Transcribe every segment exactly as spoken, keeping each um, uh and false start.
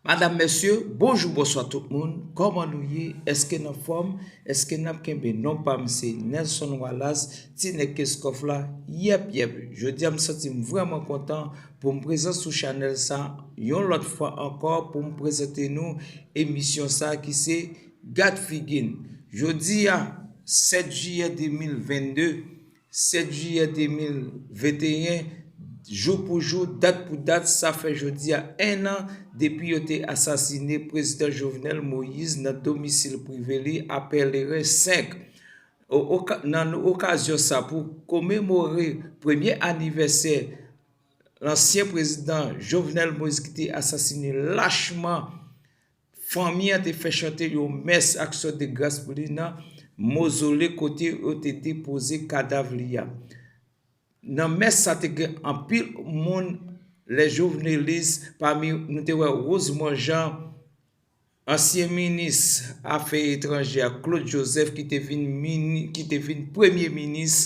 Madam, mesye, bonjou, bonswa tout moun. Kòman nou ye? Èske n anfòm? Èske n ap kenbe? Non pa m se Nelson Wallace, ti nèg Keskòf la. Yèp, yèp. Jodi a, m santi m vrèman kontan pou m prezan sou chanèl sa yon lòt fwa ankò pou m prezante nou emisyon sa ki se Gad Figi n. Jodi a, sèt jiyè de mil vennde, sèt jiyè de mil venteyen, jou pou jou, dat pou dat, sa fè jodi a en an depi yo te asasine Prezidan Jovenel Moïse nan domisil prive li a Pèleren senk. O-, oka-, nan okazyon sa, pou komemore premye anivèsè lansyen prezidan Jovenel Moïse ki te asasine lachman, fanmi an te fè chante yon mès aksyon de gras pou li nan mozole kote yo te depoze kadav li a. Nan mès sa, te gen anpil moun, les jovenelistes, pami nou te wè Rosemond Jean, ansyen minis afè etranjè a, Claude Joseph, ki te vin mini-, ki te vin premye minis.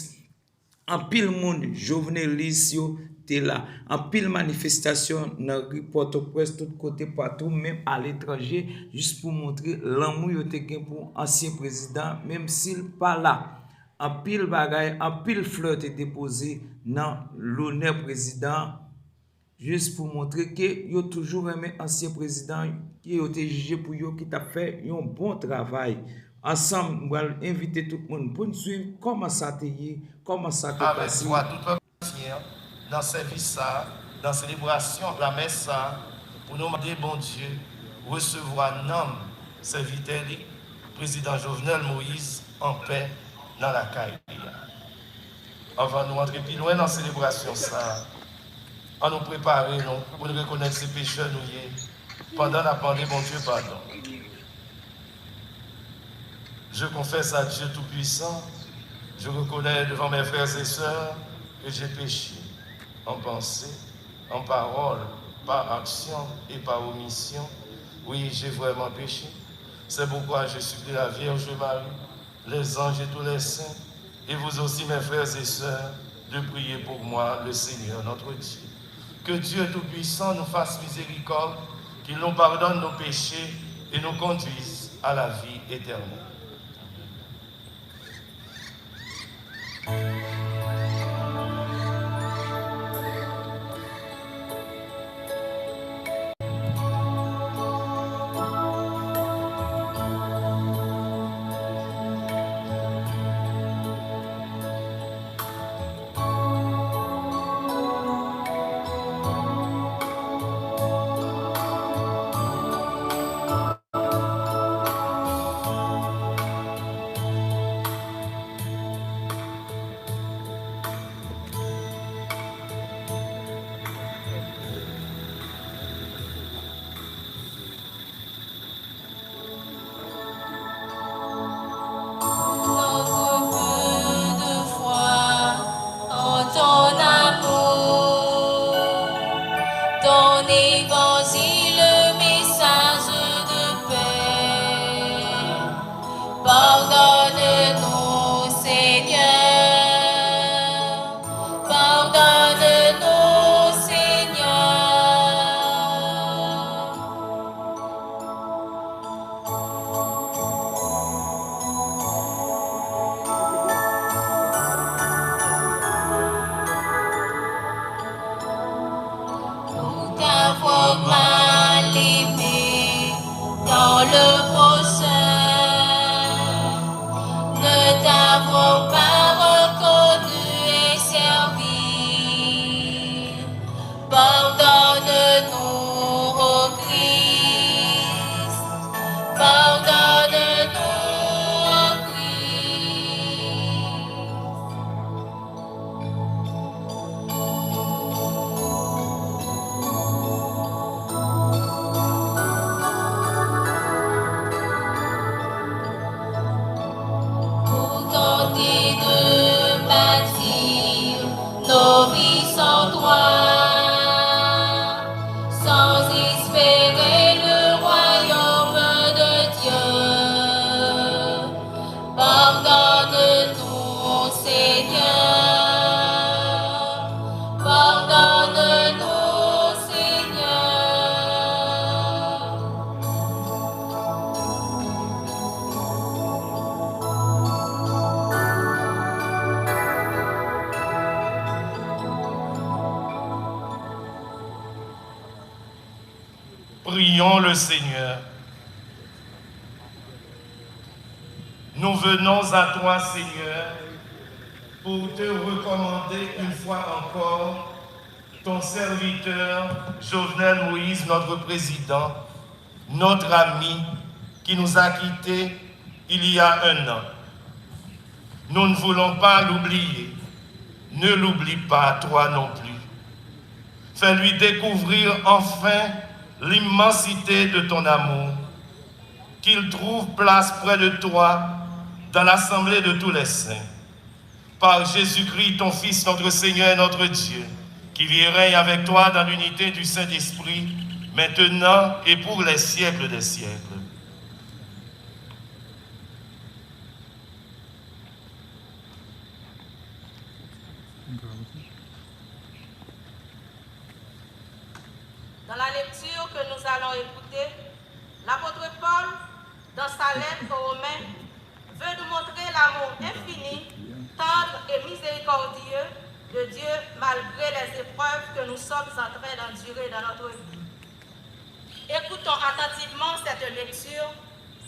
Anpil moun jovenelis yo te la. Anpil manifestasyon nan ri Pòtoprens, tout kote, patou, menm aletranje, jis pou montre lanmou yo te gen pou ansyen prezidan, menm si l pa la. Anpil bagay, anpil flè te depoze nan lonè prezidan an, jis pou montre ke yo toujou renmen ansyen prezidan ke yo te jije pou yo, ki t ap fè yon bon travay. Ansanm, m pral envite tout moun pou n swiv kòman sa te ye, kòman sa te pase. Avèk jwa tout pèp ayisyen an, nan sèvis sa a, nan selebrasyon lamès sa a, pou nou mande Bondye resevwa nanm sèvitè li, Prezidan Jovenel Moïse, anpè nan lakay li a. Anvan nou antre pi lwen nan selebrasyon sa a, an nou prepare nou pou n rekonèt se pechè nou ye pandan n ap mande Bondye padon. Je confesse à Dieu Tout-Puissant, je reconnais devant mes frères et sœurs que j'ai péché en pensée, en parole, par action et par omission. Oui, j'ai vraiment péché. C'est pourquoi je supplie la Vierge Marie, les anges et tous les saints, et vous aussi, mes frères et sœurs, de prier pour moi le Seigneur notre Dieu. Que Dieu Tout-Puissant nous fasse miséricorde, qu'il nous pardonne nos péchés et nous conduise à la vie éternelle. Notre peu de foi en ton amour, ton évangile, message de paix. Pardonne-nous, Seigneur, pardonne-nous, Seigneur. Pour t'avoir mal aimé dans le prochain, ne t'avoir pas reconnu et servi. Pardonne-nous, ô Christ, pardonne-nous, ô Christ. Pour tenter de bâtir nos vies sans toi, sans espérer le royaume de Dieu. Pardonne-nous, Seigneur, pardonne-nous, Seigneur. Prions le Seigneur. Nous venons à toi, Seigneur, pour te recommander une fois encore ton serviteur Jovenel Moïse, notre président, notre ami, qui nous a quittés il y a un an. Nous ne voulons pas l'oublier. Ne l'oublie pas, toi non plus. Fais-lui découvrir enfin l'immensité de ton amour. Qu'il trouve place près de toi dans l'assemblée de tous les saints. Par Jésus-Christ, ton Fils, notre Seigneur et notre Dieu, qui vit et règne avec toi dans l'unité du Saint-Esprit, maintenant et pour les siècles des siècles. Dans la lecture que nous allons écouter, l'apôtre Paul, dans sa lettre aux Romains, veut nous montrer l'amour infini, tendre et miséricordieux de Dieu malgré les épreuves que nous sommes en train d'endurer dans notre vie. Écoutons attentivement cette lecture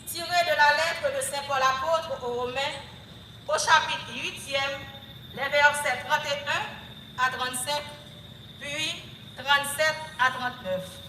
tirée de la lettre de Saint Paul apôtre aux Romains, au chapitre huitième, les versets trente et un à trente-cinq, puis trente-sept à trente-neuf.